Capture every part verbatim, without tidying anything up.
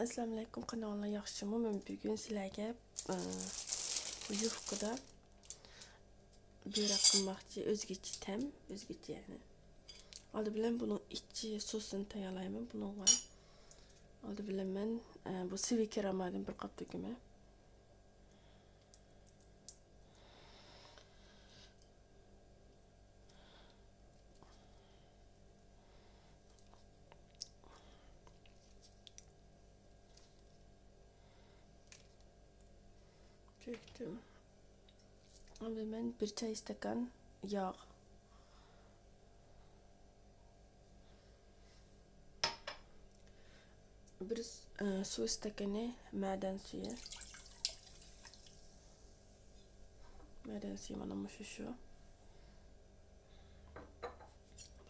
ئەسسالامۇئەلەيكۇم، قانداق ئەھۋالىڭلار، ياخشىمۇ؟ مەن بۈگۈن سىلەرگە، ئە، يۇفكىدا بۆرەك قىلماقچى، ئۆزگىچە تەم، ئۆزگىچە يەنى. ئالدى بىلەن بۇنىڭ ئىچى سوسىنى تەييارلايمەن بۇنىڭغا. ئالدى بىلەن مەن، ئە، بۇ سىۋىكى رامادىن بىر قاپ تۆكىمەن. تۆكتۈم. ئەمدى مەن بىر چاي ئىستاكان ياغ، بىر س-، ئە، سۇ ئىستاكىنى مەدەن سۈيى. مەدەن سۈيى مانا مۇشۇ شۇ.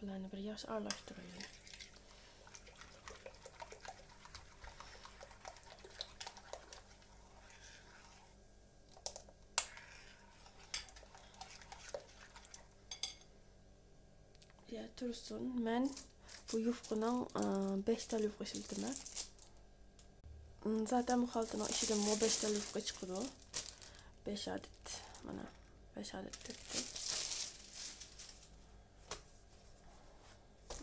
بۇلارنى بىر ياخشى ئارىلاشتۇرايلى. يا، تۇرسۇن. مەن بۇ يۇفقىنىڭ، ئى، بەش تال يۇفقا ئىشلىتىمەن. ئىم، زاتەن بۇ خالتىنىڭ ئىچىدىنمۇ بەش تال يۇفقا چىقىدۇ. بەش ئادەت، مانا، بەش ئادەت تۆكتۈم.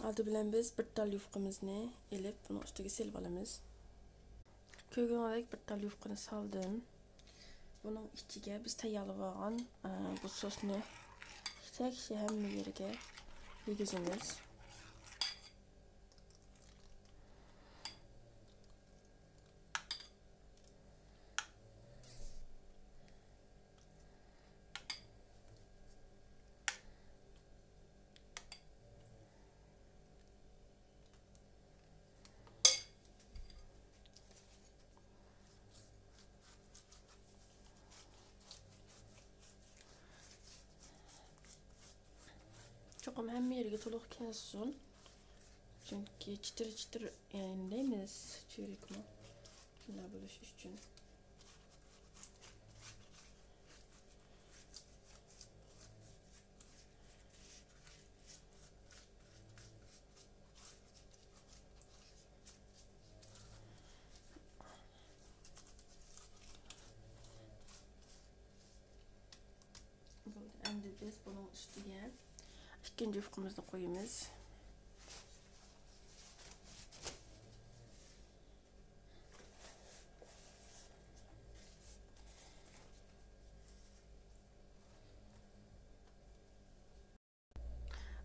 ئالدى بىلەن بىز بىر تال يۇفقىمىزنى ئېلىپ، بۇنىڭ ئۈستىگە سېلىپ ئالىمىز. كۆرگىنىڭىزدەك بىر تال يۇفقىنى سالدىم. بۇنىڭ ئىچىگە بىز تەييارلىۋالغان، ئە، بۇ سوسنى تەكشى ھەممە يېرىگە يېگۈزىمىز. چوقۇم ھەممە يېرىگە تولۇق كەلسۇن. چۈنكى چىتىر-چىتىر، يەنى دەيمىز، چۆرىكمۇ. شۇنداق بولۇش ئۈچۈن. بولدى، ئەمدى بىز بۇنىڭ ئۈستىگە ئىككىنچى يۇفقىمىزنى قويىمىز.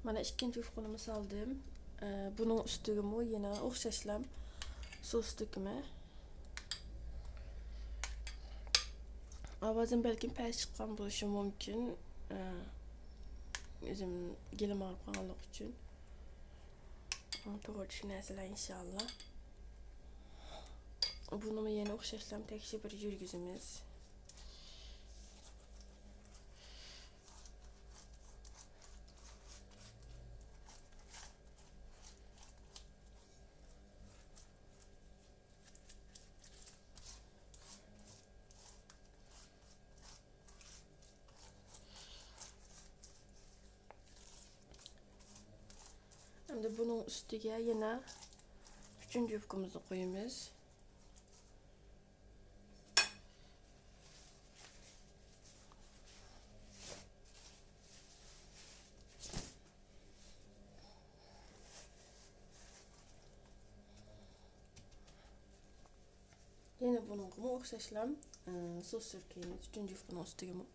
مانا ئىككىنچى يۇفقىنىمۇ سالدىم. ئە، بۇنىڭ ئۈستىگىمۇ يەنە ئوخشاشلا سوس تۆكىمەن. ئاۋازىم بەلكىم پەس چىققان بولۇشى مۇمكىن. ئە، ئۆزۈم گېلىم ئاغرىپ قالغانلىقى ئۈچۈن. توغرا چۈشىنەرسىلەر ئىنشاللا. بۇنىمۇ يەنە ئوخشاشلا تەكشى بىر يۈرگۈزىمىز. ئەمدى بۇنىڭ ئۈستىگە يەنە ئۈچىنچى يۇفكىمىزنى قويىمىز. يەنە بۇنىڭغىمۇ ئوخشاشلا، ئى، سوس سۈركەيمىز، ئۈچىنچى يۇفقىنىڭ ئۈستىگىمۇ.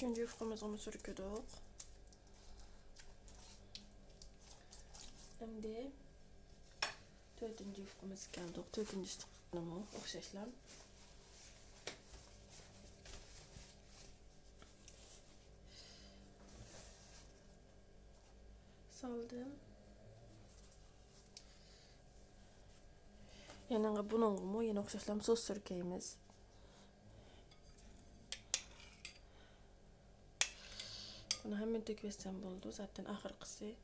ئۈچىنچى يۇفقىمىزغىمۇ سۈركىدۇق. ئەمدى تۆتىنچى يۇفقىمىزغا كەلدۇق. تۆتىنچىسىنىمۇ ئوخشاشلا. سالدىم. يەنە بۇنىڭغىمۇ يەنە ئوخشاشلا سوس سۈركەيمىز. تۆكۈۋەتسەم بولىدۇ، زاتەن ئاخىرقىسى.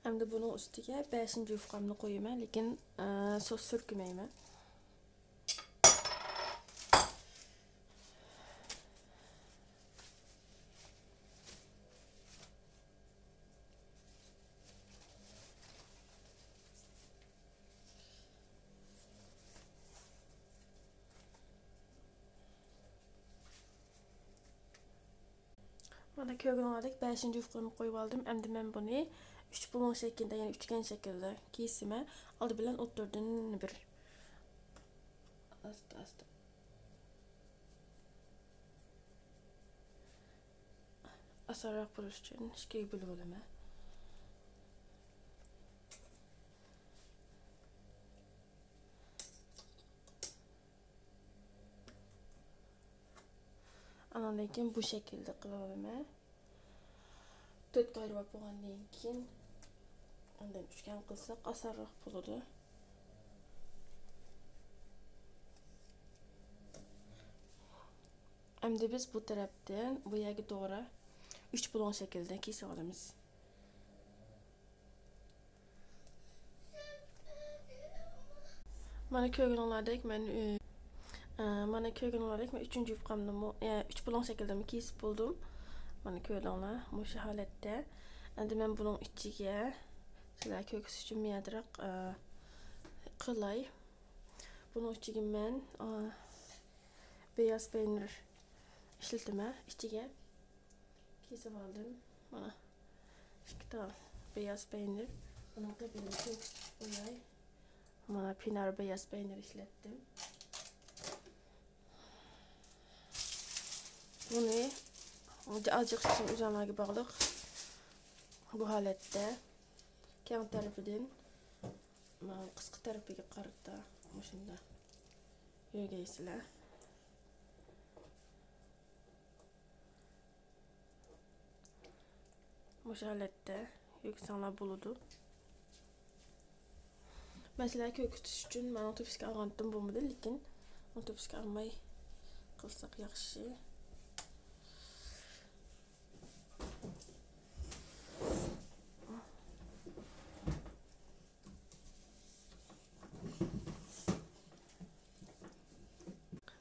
ئەمدى بۇنىڭ ئۈستىگە بەشىنچى يۇفقامنى قويىمەن، لېكىن، ئە، سوس سۈركىمەيمەن. مانا كۆرگىنىڭلاردەك بەشىنچى يۇفقىنى قويۇپ ئالدىم. ئەمدى مەن بۇنى ئۈچ بۇلۇڭ شەكلىدە، يەنى ئۈچكەن شەكلىدە كېسىمەن. ئالدى بىلەن ئوتتۇرىدىن بىر. ئاستا، ئاستا. ئاسانراق بولۇش ئۈچۈن ئىككىگە بۆلۈپ ئالىمەن. ئاناندىن كېيىن بۇ شەكىلدە قىلىۋالىمەن. تۆتكە ئايرىۋاپ بولغاندىن كېيىن ئاندىن ئۈچكەن قىلساق ئاسانراق بولىدۇ. ئەمدى بىز بۇ تەرەپتىن بۇ يەرگە توغرا ئۈچ بۇلۇڭ شەكلىدە كېسىۋالىمىز. مانا كۆرگىنىڭلاردەك مەن، ئى، ئە، مانا كۆرگىنىڭلاردەك مەن ئۈچىنچى يۇفقامنىمۇ، ئە، ئۈچ بۇلۇڭ شەكلىدىمۇ كېسىپ بولدۇم. مانا كۆردۈڭلار، مۇشۇ ھالەتتە. ئەمدى مەن بۇنىڭ ئىچىگە سىلەرگە كۆرسىتىش ئۈچۈن مۇيەدىراق، ئە، قىلاي. بۇنىڭ ئىچىگە مەن، ئە، بىياز پەينىر ئىشلىتىمەن ئىچىگە. كېسىپ ئالدىم. مانا ئىككى تال بىياز پەينىر. بۇنىڭ قېپىنى كۆرسىتىپ قوياي. مانا پىنار بىياز پەينىر ئىشلەتتىم. بۇنى ئازراق ئۈزۈڭلارغا باغلىق. بۇ ھالەتتە كەڭ تەرىپىدىن، مانا قىسقا تەرىپىگە قارىتا مۇشۇنداق يۆگەيسىلەر. مۇشۇ ھالەتتە يۆگىسەڭلار بولىدۇ. مەن سىلەرگە كۆرسىتىش ئۈچۈن مانا تۆپىسىگە ئالغانتىم بولمىدى، لېكىن تۆپىسىگە ئالماي قىلساق ياخشى.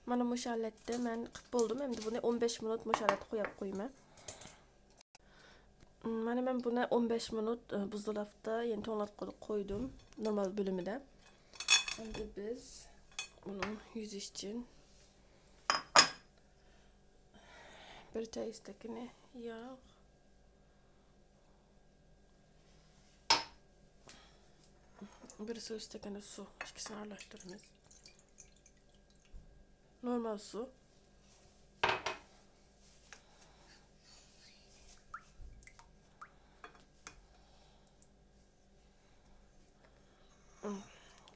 مانا مۇشۇ ھالەتتە مەن قىپ بولدۇم. ئەمدى بۇنى ئون بەش مىنۇت مۇشۇ ھالەتتە قويۇپ قويىمەن. مانا مەن بۇنى ئون بەش مىنۇت، ئە، بۇزدۇلاپتا، يەنى توڭلاتقۇدا قويدۇم، نورمال بۆلۈمىدە. ئەمدى بىز بۇنىڭ يۈزى ئۈچۈن بىر چاي ئىستەكىنى ياغ، بىر سۇ ئىستەكىنى سۇ، ئىككىسىنى ئارىلاشتۇرىمىز. نورمال سۇ.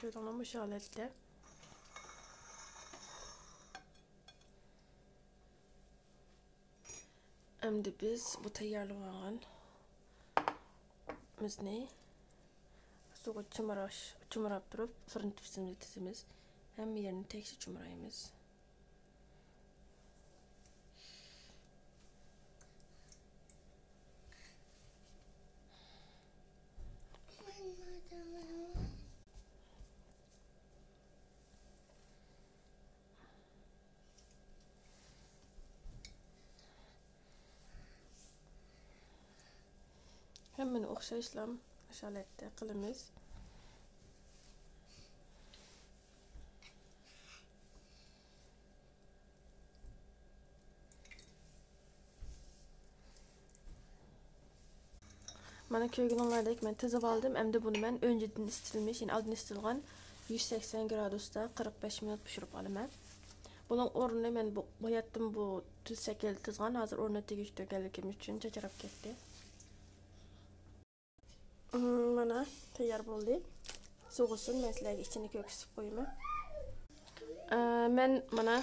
كۆردۈڭلارمۇ مۇشۇ ھالەتتە. ئەمدى بىز بۇ تەييارلىۋالغان مۇزنى سۇغا چىمىراش، چىمىراپ تۇرۇپ، فىرىن تۈپسىمىزگە تىزىمىز. ھەممە يېرىنى تەكشى چىمىرايمىز. ھەممىنى ئوخشاشلا مۇشۇ ھالەتتە قىلىمىز. مانا كۆرگىنىڭلاردەك مەن تىزىۋالدىم. ئەمدى بۇنى مەن ئۆنجىدىن ئىسسىتىلمىش، يەنى ئالدىن ئىسسىتىلغان يۈز سەكسەن گرادۇستا قىرىق بەش مىنۇت پىشۇرۇپ ئالىمەن. ئۇنىڭ ئورنىنى مەن بۇ، باياتتىن بۇ تۈز شەكىلدە تىزغان، ھازىر ئورنىنى تېگىشتۈرگەنلىكىم ئۈچۈن چاچراپ كەتتى. مم، مانا تەييار بولدى. سوغۇسۇن، مەن سىلەرگە ئىچىنى كۆرسىتىپ قويىمەن. ئە، مەن مانا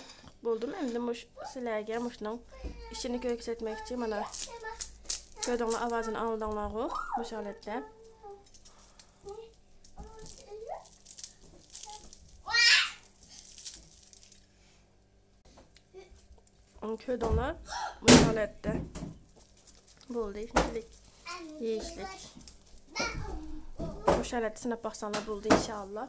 بولدۇم. ئەمدى مۇش-، سىلەرگە مۇشۇنىڭ ئىچىنى كۆرسەتمەكچى. مانا كۆردۈڭلار، ئاۋازىنى ئاڭلىدىڭلارغۇ؟ مۇشۇ ھالەتتە. كۆردۈڭلار؟ مۇشۇ ھالەتتە. بولدى، شۇنچىلىك يېيىشلىك. مۇشۇ ھالەتتە سىناپ باقساڭلار بولدى، ئىنشائاللا.